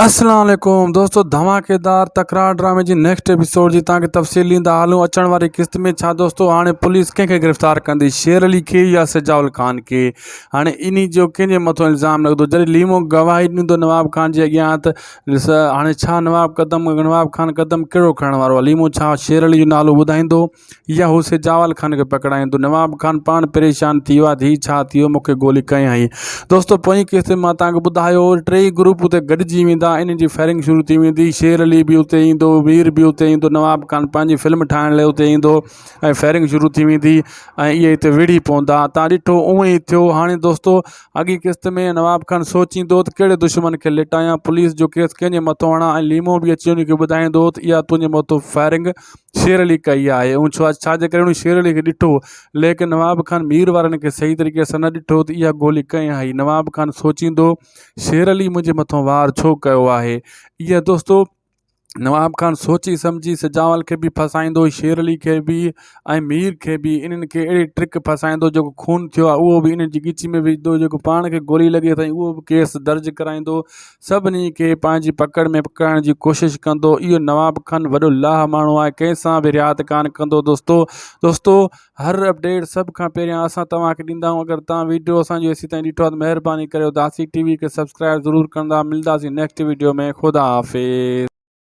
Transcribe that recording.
السلام عليڪم دوستو ڌماڪيدار تڪرار ڊرامي جي نيڪسٽ ايپيسوڊ جي توهان کي تفصيل ڏيندا هلون اچڻ واري قسط ۾ ڇا دوستو هاڻي پوليس ڪنهن کي گرفتار ڪندي شير علي کي يا سجاول خان کي هاڻي انهي جو ڪنهن جي مٿو الزام لڳندو جڏهن ليمو گواهي ڏيندو نواب خان جي اڳيان ته هاڻي ڇا نواب قدم نواب خان قدم ڪهڙو کڻڻ وارو آهي ليمو ڇا شير علي جو نالو ٻڌائيندو يا هو سجاول خان کي پڪڙائيندو. نواب خان پاڻ پريشان ٿي ويو آهي ته هي ڇا ٿي ويو مون کي گولي ڪنهن هنئي. دوستو پوئين قسط ۾ مان توهان کي ٻڌايو هو ٽيئي گروپ اتي گڏجي ويندا انهن جي فائرنگ شروع ٿي ويندي شير علي به اتي ايندو مير به اتي ايندو نواب خان پنهنجي فلم ٺاهڻ لاء اتي ايندو ۽ فائرنگ شروع ٿي ويندي ۽ اهي اتي وڙهي پوندا توهان ڏٺو اونئن ئي ٿيو هاڻي دوستو اڳين قسط ۾ نواب خان سوچيندو ته ڪهڙي دشمن کي لٽايان پوليس جو ڪيس ڪنهن جي مٿو هڻان ۽ ليمو به اچي ان کي ٻڌائيندو ته اها تنهنجي مٿو فائرنگ شير علي ڪئي آهي ۽ ڇو ڇا جي ڪري هن شير علي کي ڏٺو ليڪن نواب خان مير وارن کي صحيح طريقي سان نه ڏٺو ته اها گولي ڪنهن هنئي نواب خان سوچيندو شير علي منهنجي مٿان وار ڇو ڪيو آهي اها دوستو نواب خان سوچي سمجهي سجاول کي به ڦاسائيندو شير علي کي به ۽ مير کي به انهن کي اهڙي ٽرڪ ڦاسائيندو جيڪو خون ٿيو آهي اهو به انهن جي ڳچي ۾ وجهندو جيڪو پاڻ کي گولي لڳي اٿئي اهو به ڪيس درج ڪرائيندو سڀني کي پنهنجي پڪڙ ۾ پڪڙائڻ جي ڪوشش ڪندو اهو نواب خان وڏو لاهه ماڻهو آهي ڪنهن سان به رعايت ڪانه ڪندو دوستو دوستو هر اپڊيٽ سڀ کان پهريان اسان توهان کي ڏيندا آهيون اگر توهان ويڊيو اسان جو ايسي تائين ڏٺو آهي ته مهرباني ڪريو داسي ٽي وي کي سبسڪرائب ضرور ڪندا ملداسين نيڪسٽ ويڊيو ۾ خدا حافظ.